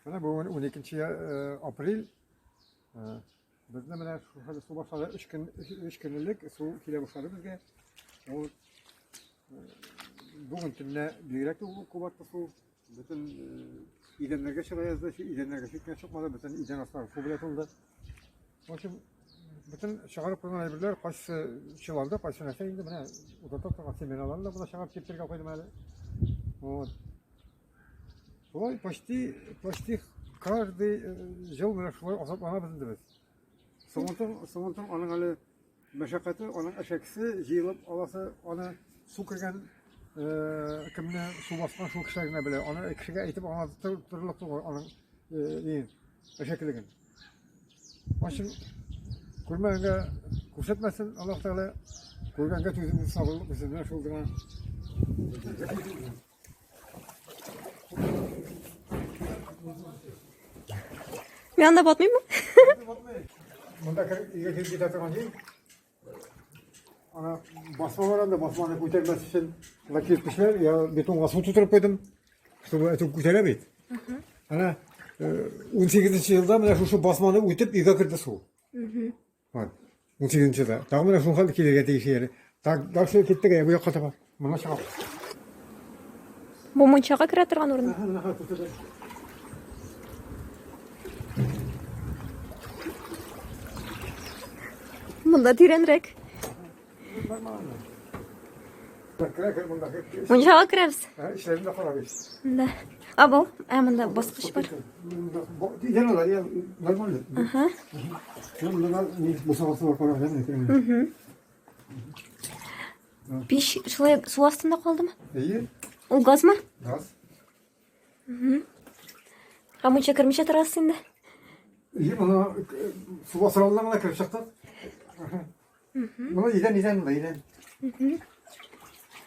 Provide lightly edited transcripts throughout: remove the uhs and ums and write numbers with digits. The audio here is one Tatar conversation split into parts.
Менә бүген 12 апрель. Безне менә хәзер су башлады. 3 көн 3 көн элек су килә башлады безгә. Ул бүген төнлә бигрәк тә күп атты су. Бөтен идәннәргә чыга язды. Идәннәргә чиккән чыкмады, бөтен идән аслары су белән тулды. В общем, бөтен чыгарып куйган әйберләр кайсы чыланды, кайсы нәрсә инде менә утыртып торган семеналарны да монда чыгарып киптерергә куйдым әле. Вот. Шулай почти, почти каждый ел менә шулай азапланабыз инде без. Соңынтын, соңынтын аның әле мәшәкате, аның әшәкесе җыелып аласы, аны су кергән кемне су баскан шул кешеләр генә белә. Аны кешегә әйтеп аңлатып торырлык түгел аның ни әшәкелеген. В общем, күрмәгәнгә күрсәтмәсен Аллаһ Тәгалә, күргәнгә түзем сабырлык бирсен. Менә шул гына. Мин анда батмыйммы? Монда кереп, өйгә кереп китә торган җир. Ана басма бар анда, басманы күтәрмәс өчен мына кирпечләр, я бетонга су тутырып куйдым. Чтобы это күтәрә бит. Ана 18 елда менә шушы басманы үтеп өйгә керде су. Вот. 18 елда. Тагы менә шул хәл килергә тиеш әле. Так, дальше киттек, бу якка таба. Монда чыгабыз. Бу мунчага керә торган урын. Монда тирәнрәк. Мунчага керәбез. Эшләрен дә карабыз. Да. А бу, ә монда баскыч бар. Идән алар, я нормально. Ага. Монда бусагасы бар, карагыз. Пич шулай су астында калдымы? Әйе. Ул газмы? Газ. Ә мунча кермичә торасыз инде. Әйе, моны су басыралдан гына кереп чыктык. Моны идән, идән, монда идән.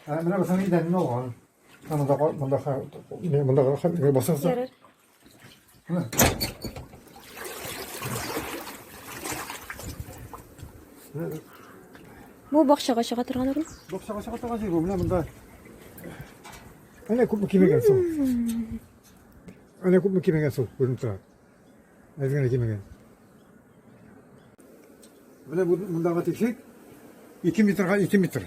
Ә, менә бусының идәнен алган. Монда, монда, монда басыгыз. Ярар. Бу бакчага чыга торган урын. Бакчага чыга торган җир бу. Менә монда. Әнә күпме кимегән су. Әнә күпме кимегән су күренеп тора. Әз генә кимегән. Менә бу мондагы тишек 2 метрга 2 метр.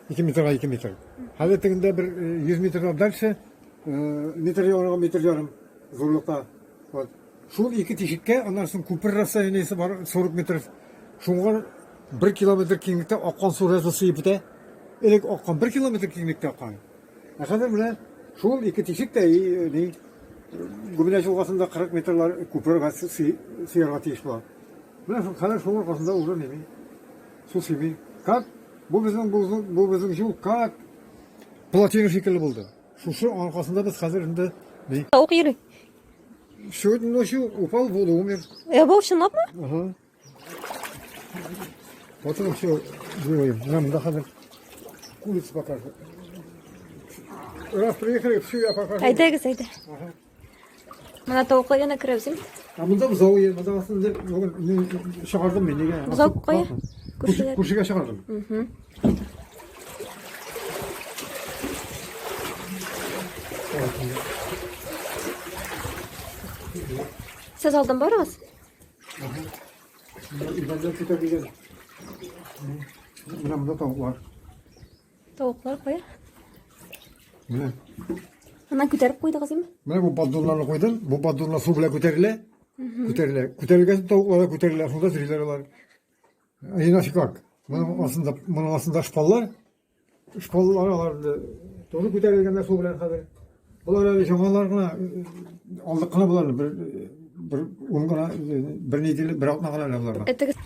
2 метрга 2 метр. Хәзер тегендә бер 100 метрдан дальше метр ярымга метр ярым зурлыкта. Вот. Шул ике тишеккә аннан соң күпер расстояниесе бар 40 метр. Шуңа 1 километр киңлектә аккан су рәзу сыеп бетә. Элек аккан 1 километр киңлектә аккан. Ә хәзер менә шул ике тишек тә ни Гөмбә елгасында 40 метрлар күпергә сыярга тиеш була. Менә шул хәзер шул аркасында уже ними су сыймый. Как бу безнең бу безнең юл как плотина шикелле булды. Шушы аркасында без хәзер инде ни Тавык йөри. Сегодня ночью упал в воду, умер. Ә бу чынлапмы? Ага. Вот это все делаем. Нам монда хәзер курица покажу. Раз приехали, все я покажу. Әйдәгез, әйдә. Ага. Менә тавыклар янына керәбез инде. Ә монда бозау ел, монда астында бүген мин чыгардым мин нигә? Бозау кая? Күршегә. Күршегә чыгардым. Сез алдан барыгыз. Идәндә күтәрелгән. Менә монда тавыклар. Тавыклар кая? Менә. Аннан күтәреп куйдыгыз инде. Менә бу поддоннарны куйдым. Бу поддоннар су белән күтәрелә. Күтәрелә. Күтәрелгән тавыклар да күтәрелә. Шунда йөриләр алар. Иначе как? Моның астында, моның астында шпаллар. Шпаллар алар инде тоже күтәрелгәннәр су белән хәзер. Болар әле яңалар гына, алдык кына боларны бер бер ун гына, бер неделя, бер атна гына әле боларга. Әтегез.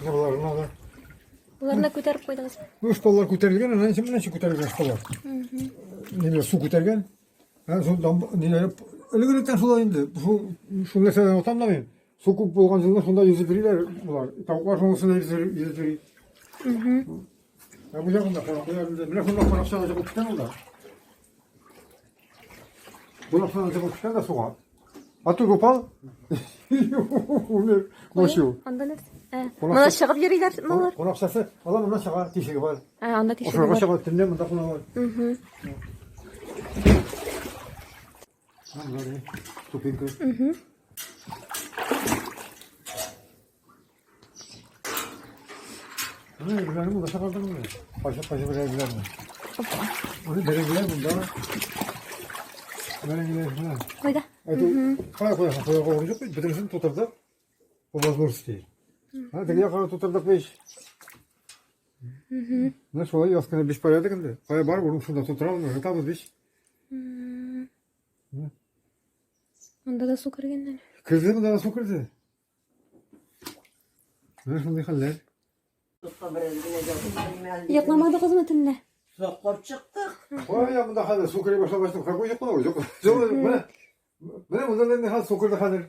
Менә боларны да. Боларны күтәреп куйдыгыз. Ну, шпаллар күтәрелгән, аннан соң менә күтәрелгән шпаллар. Ниләр су күтәргән. Ә шул ниләр элек-электән шулай инде. Шул шул нәрсәдән отам да мин. Су күп булган җылны шунда йөзеп йөриләр болар. Тавыклар шуның өстендә йөзеп йөри. Ә бу ягында карак инде. Менә шунда каракчага чыгып төшкән ул да. Бу яктан чыгып төшкән дә суга. А тут упал. Умер ночью. Анда нәрсә? Ә, Монда чыгып йөриләр малар. Кунакчасы, алар моннан чыга, тишеге бар. Ә, анда тишеге Ошарга бар. чыга, төнлә монда куналар. Монда ступенька. Менә әйберләрне монда чыгардым инде. Кайсы-кайсы бер әйберләрне. Аны бәрәңгеләр монда. Бәрәңгеләр менә. Кайда? Әйтү, кая куясың? Куярга урын юк бит. Бөтенесен тутырдык. По возможности. Һә, теге якка тутырдык бит. Менә шулай яз көне беспорядок инде. Кая барып урын шунда тутырабыз, ыргытабыз бит. Монда да су кергән әле. Керде, монда да су керде. Менә шундый хәлләр. Йокламадыгызмы төнлә? Йоклап чыктык. Ой, монда хәзер су керә башлагач, какой йоклау? Юк. Юк, менә. Менә монда да хәзер су керде хәзер.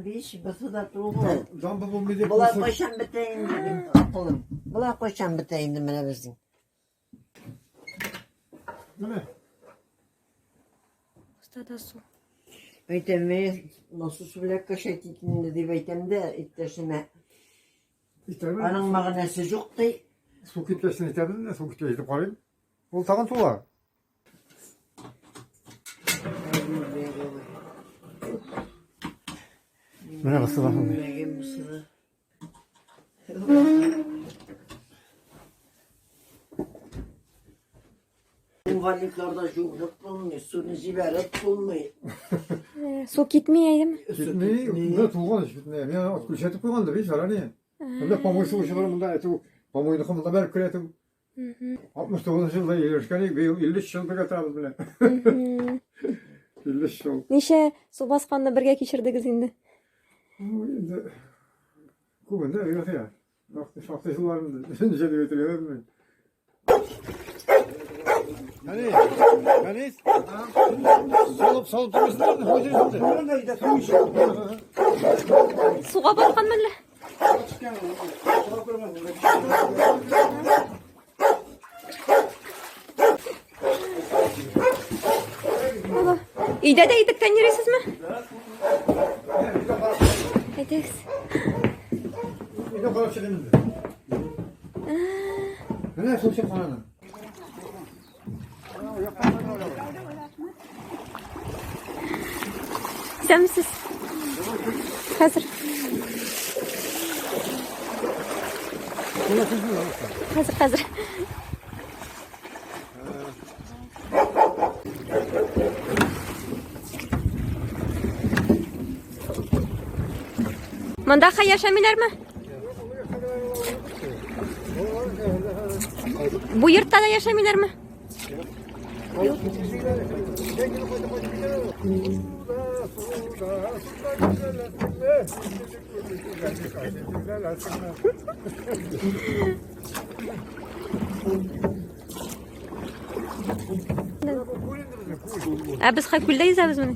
Биш, бусы да түгел. Дамба булмый дип. Болай кайчан бетә инде, акылым. Болай кайчан бетә инде менә безнең. Менә. Уста су. Әйтәм, насос белән качать итте дип әйтәм дә иптәшемә. Аның мәгънәсе юк ди. Су киткәчен әйтәбез дә, су киткәч әйтеп карыйм. Ул тагын тула. Менә кысыла шундый. Инвалидларда юынып булмый, суны җибәреп булмый. Су китми әйеме? Китми, монда тулган ич бит. Мин аны күрсәтеп куйган да бит, заранее. Монда помой суы чыгара, монда әтү, помойныкы монда бәреп керә әтү. 69 елда өйләнешкән идек, быел 53 ел бергә торабыз менә. 53 ел. Ничә су басканны бергә кичердегез инде? Инде күп инде, юк я. Шактый еллар инде. Ничә дип әйтергә дә белмим. Әнис, Әнис, салып, салып тормыйсыңдар, хуҗа. Суга баткан мәллә? Баба, өйдә дә итектән йөрисезме? Әйдәгез. Өйдә карап чыгыйм инде. Менә су чыккан аны. Исәнмесез. Хәзер. Хәзер, хәзер. Монда хәй яшәмиләрме? Бу йортта да яшәмиләрме? Ә без хәй күлдә йөзәбезмени?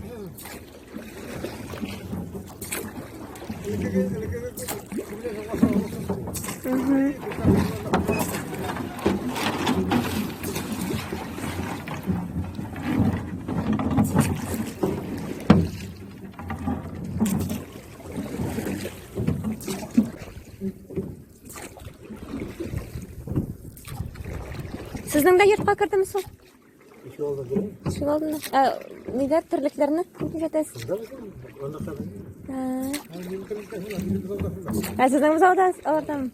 Сезнең дә йортка кердеме су? Ишек алдында. Ә, ниләр терлекләрне күзәтәсез? Ә. Ә сезнең бозауда алардамы?